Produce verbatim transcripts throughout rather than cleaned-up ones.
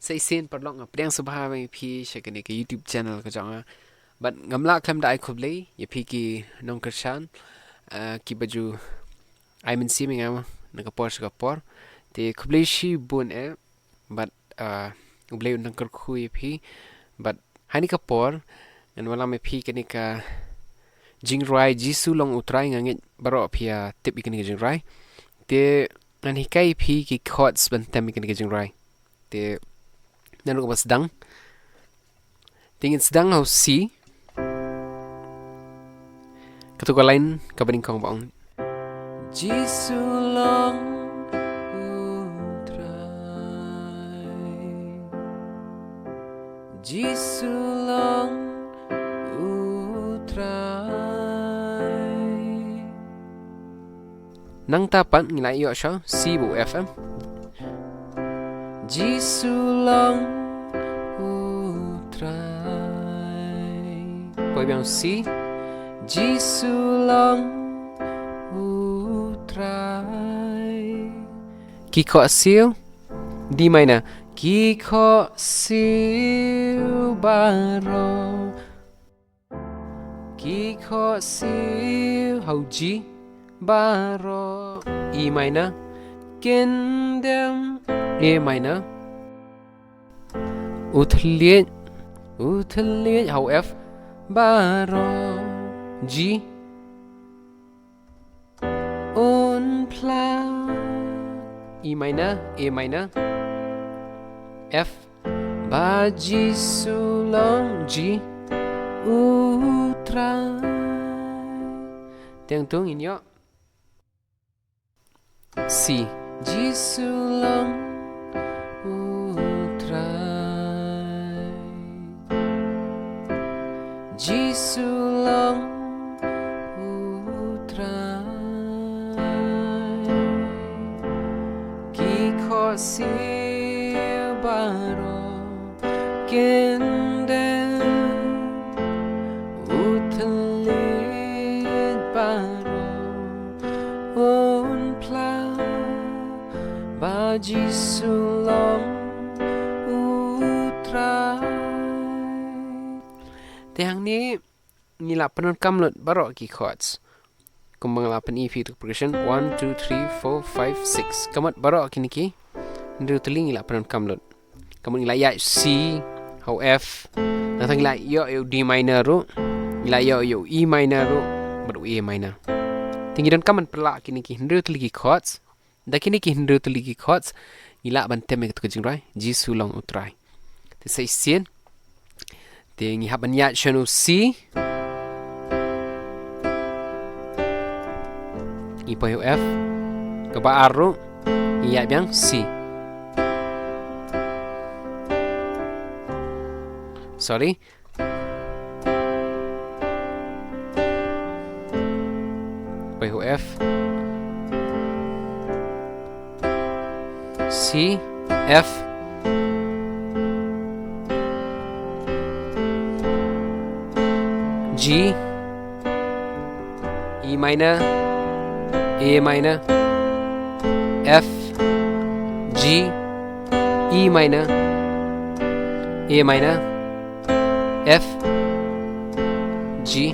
Sa shisien paralok, nga pdiang sngewbha ïa phi sha kane ka YouTube channel ka jong nga. Bad ngam lah khlem da ai khublei ïa phi ki nongkyrshan, eh, kiba ju ai mynsiem ïa nga na ka por sha ka por. Te khublei shibun eh. Bad, eh, U Blei un nang kyrkhu ïa phi. Bad ha kane ka por ngan wallam ïa phi kane ka jingrwai Jisu Long U Trai. Nga ngeit baroh phi ïa tip ïa kane ka jingrwai. Te ngan hikai ïa phi ki chords ban tem ïa kane ka jingrwai. Te naduh kaba sdang, te ngin sdang ha u C. Katto ka line kaba nyngkong ba ong: Jisu Long U Trai, Jisu Long U Trai. Nangta pat ngi la ïoh sha C bad F em. Jisu Long U Trai. Poi biang C. Jisu Long U Trai. Ki chord siew D minor. Ki chord siew baroh. Ki chord siew ha u G baroh. E minor. Kin dem A minor. U thylliej, u thylliej ha u F baroh. G. Un phla. E minor, A minor. F. Ba Jisu Long G U Trai. Te hangto ngin ïoh C. Jisu Long U Trai. Jisu Long U Trai. Ki chord siew baroh kin dem. U thylliej baroh un phla. Ba Jisu Long U Trai. Te hangne ngi la pyndonkam lut baroh ki chords. Kumba nga la pyni ïa phi tu progression, one, two, three, four, five, six. Ka mut baroh kine ki hynriew tylli ngi la pyndonkam lut. Ka mut ngi la ïaid C ha u F. Nangta ngi la ïoh ïa u D minor ruh. Ngi la ïoh ïa u E minor ruh bad u A minor. Te ngi donkam ban pynlah kine ki hynriew tylli ki chords. Da kine ki hynriew tylli ki chords ngi lah ban tem ïa kato ka jingrwai Jisu Long U Trai. Te sa shisien te ngi hap ban ïaid sha u C. Ngi poi ha u F. Kaba ar ruh ngi ïaid biang C. Sorry. Poi ha u F. C, F, G, E minor, A minor, F, G, E minor, A minor, F, G.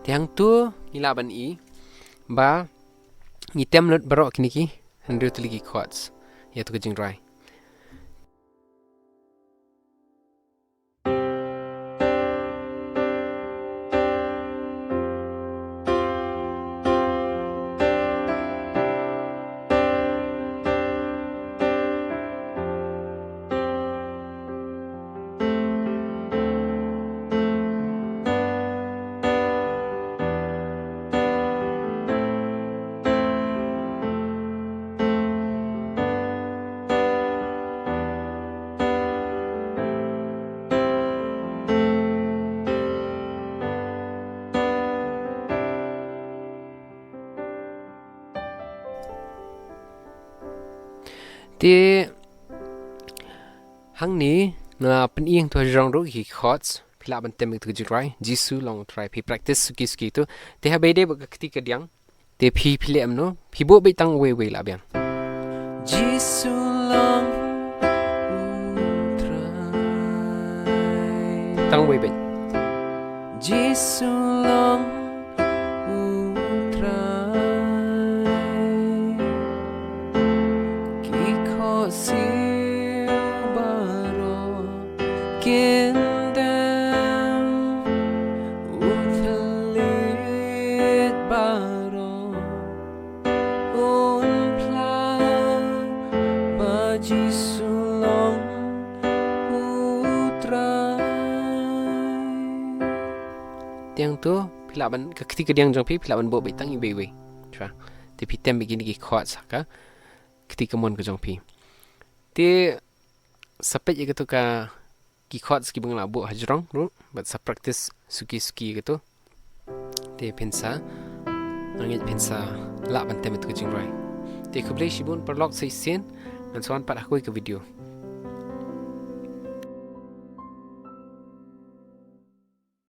Te hangto ngi lah ban i ba ngi tem lut baroh kine ki hynriew tylli ki chords ïa kato ka jingrwai. Te hangne nga la pyni hangto ha jrong ruh ki chords, phi lah ban tem ïa kato ka jingrwai Jisu Long U Trai, phi practice suki suki tu. Te haba ïadei bad ka kti kadiang, Te phi phi leh kumno, phi buh beit tang wei wei lah biang. Jisu long u Trai. Tang wei beit. Jisu long u Trai. Ki khohsiew baroh kin dem, u thylliej baroh un phla ba Jisu long u Trai. Te hangto phi lah ban, ka kti kadiang jong phi phi lah ban buh beit tang iwei iwei. Shuwa. Te phi tem beit kine ki chords ha ka kti kamon ka jong phi. Te sa peit ïa kato ka ki chords kiba nga la buh hajrong ruh, bad sa practice suki suki ïa kato. Te phin sa, nga ngeit phin sa lah ban tem ïa kato ka jingrwai. Te khublei shibun paralok, sa shisien ngan sa wan pat ha kawei ka video.